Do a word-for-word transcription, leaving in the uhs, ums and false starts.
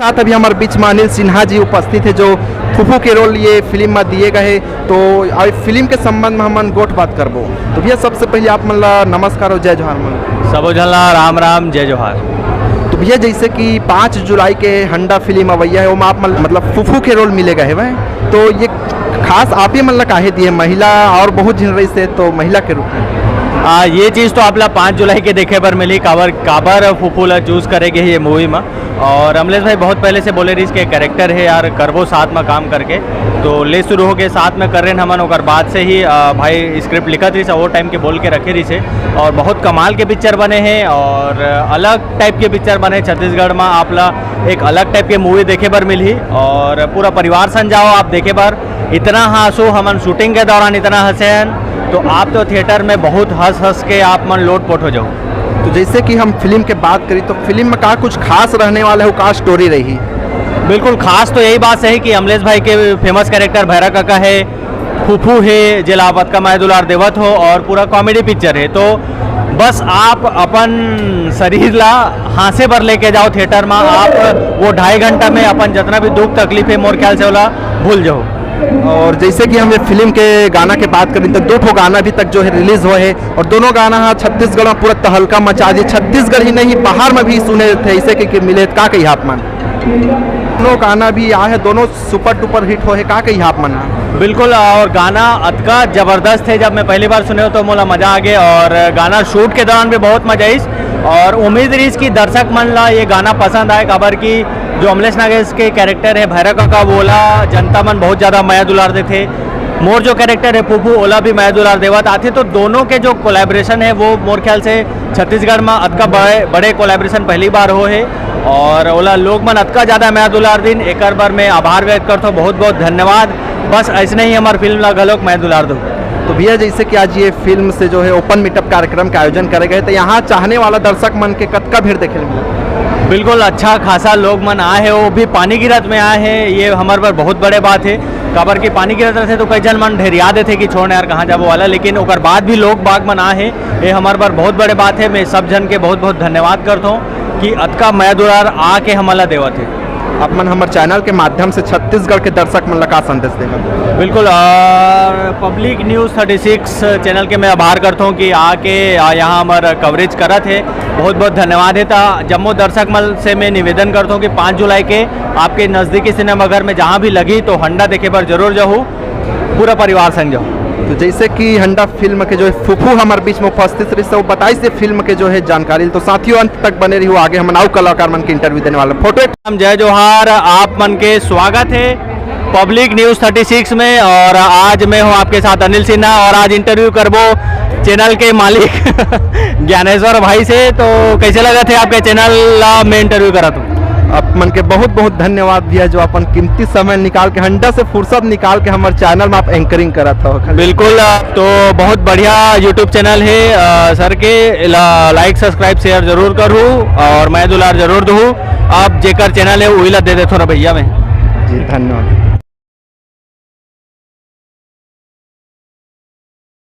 साथ अभी हमारे बीच में अनिल सिन्हा जी उपस्थित है, जो फूफू के रोल ये फिल्म में दिए गए हैं। तो अब फिल्म के संबंध में हमन गोठ बात करबो। तो भैया, सबसे पहले आप मन ला नमस्कार और जय जोहार मन। सबो झन ला राम राम, जय जोहार। तो भैया, जैसे कि पाँच जुलाई के हंडा फिल्म अवैया है, ओमा आप मन, मतलब, फूफू के रोल मिले गए हैं, तो ये खास आप ही मन ला काहे दिए, महिला और बहुत झिन रही से, तो महिला के रूप में। आ, ये चीज़ तो आप ला पाँच जुलाई के देखे बर मिली, काबर काबर फूफू ला चूज करे गे हे ये मूवी में। और अमलेश भाई बहुत पहले से बोले रहिस के कैरेक्टर है यार, करबो साथ में काम करके, तो ले शुरू हो गए, साथ में कर रहे हैं हमन। ओकर बाद से ही आ, भाई स्क्रिप्ट लिखत रहिस, वो टाइम के बोल के रखे रहिस है। और बहुत कमाल के पिक्चर बने हैं और अलग टाइप के पिक्चर बने। छत्तीसगढ़ में आप ला एक अलग टाइप के मूवी देखे बर मिलही और पूरा परिवार संग जाओ आप देखे बर। इतना हाँसो हमन शूटिंग के दौरान इतना हंसे हन, तो आप तो थिएटर में बहुत हंस हंस के आप मन लोटपोट हो जाओ। तो जैसे कि हम फिल्म के बात करी, तो फिल्म में का कुछ खास रहने वाला है, का स्टोरी रही? बिल्कुल खास तो यही बात सही कि अमलेश भाई के फेमस कैरेक्टर भैरा काका है, फूफू है, जेला आप अतका मया दुलार देवत हो और पूरा कॉमेडी पिक्चर है। तो बस आप अपन शरीर ला हाँसे बर लेके जाओ थिएटर में, आप वो ढाई घंटा में अपन जितना भी दुख तकलीफ है, मोर ख्याल से ओला भूल जाओ। और जैसे कि हम ये फिल्म के गाना के बात करें, तो दो ठो गाना अभी तक जो है रिलीज हुआ है और दोनों गाना हा छत्तीसगढ़ में पूरा तहलका मचा दिए। छत्तीसगढ़ ही नहीं, बाहर में भी सुने थे, इसे के, के मिले, का कही आप मन? दोनों गाना भी आए हैं, दोनों सुपर डुपर हिट हो है, का कही आप मन? बिल्कुल, और गाना अतका जबरदस्त है, जब मैं पहली बार सुने हो तो मोला मजा आ गया और गाना शूट के दौरान भी बहुत मजा आइस। और उम्मीद रहीस कि दर्शक मन ला ये गाना पसंद आए, काबर कि जो अमलेश नागेश के कैरेक्टर है भैरव काका, वोला जनता मन बहुत ज़्यादा मया दुलार देथे। मोर जो कैरेक्टर है फूफू, ओला भी मया दुलार देवत आथे। तो दोनों के जो कोलैबोरेशन है वो मोर ख्याल से छत्तीसगढ़ में अतका बड़े बड़े कोलैबोरेशन पहली बार हो है और ओला लोग मन अतका ज़्यादा मया दुलार दिन, एकर बर मैं आभार व्यक्त करथों। बहुत बहुत धन्यवाद। बस ऐसने ही हमार फिल्म ला घलोक मया दुलार दो। तो भैया, जैसे कि आज ये फिल्म से जो है ओपन मीटअप कार्यक्रम का आयोजन करे गए, तो यहाँ चाहने वाला दर्शक मन के कतका भीड़ देखे मिला? बिल्कुल अच्छा खासा लोग मन आए हैं, वो भी पानी गिरत में आए हैं, ये हमारे बर बहुत बड़े बात है। काबर कि पानी गिरत रहते तो कई झन मन ढेरिया देथे कि छोड़ यार कहाँ जाबो वाला, लेकिन ओकर बाद भी लोग बाग मन आए हैं, ये हमारे बर बहुत बड़े बात है। मैं सब झन के बहुत बहुत धन्यवाद करता हूँ कि अतका मया दुलार आके हमला देवत है। आप मन हमर चैनल के माध्यम से छत्तीसगढ़ के दर्शक मन ला का संदेश देगा? बिल्कुल, public news thirty six channel के मैं आभार करता हूँ कि आके आ, यहाँ हमार कवरेज करत है। बहुत बहुत धन्यवाद है। ता जम्मो दर्शक मन से मैं निवेदन करता हूँ कि पाँच जुलाई के आपके नज़दीकी सिनेमाघर में जहाँ भी लगी तो हंडा देखे बर जरूर जाहू, पूरा परिवार संग जाहू। तो जैसे कि हंडा फिल्म के जो है फूफू हमारे बीच में उपस्थित रही, वो बताइस ये फिल्म के जो है जानकारी। तो साथियों, अंत तक बने रहियो, आगे हम अउ कलाकार मन के इंटरव्यू देने वाला। फोटो एक राम, जय जोहार, आप मन के स्वागत है पब्लिक न्यूज़ थर्टी सिक्स में। और आज मैं हूँ आपके साथ अनिल सिन्हा और आज इंटरव्यू करबो चैनल के मालिक ज्ञानेश्वर भाई से। तो कैसे लगत है आपके चैनल ला मैं इंटरव्यू करत हूँ? आप मन के बहुत बहुत धन्यवाद भैया, जो अपन कीमती समय निकाल के, हंडा से फुर्सत निकाल के हमारे चैनल में आप एंकरिंग करत हो। बिल्कुल, तो बहुत बढ़िया यूट्यूब चैनल है अ, सर के, ला, लाइक सब्सक्राइब शेयर जरूर करू और मया दुलार जरूर दू। आप जेकर चैनल है वही ला दे देथो ना भैया मैं। जी, धन्यवाद।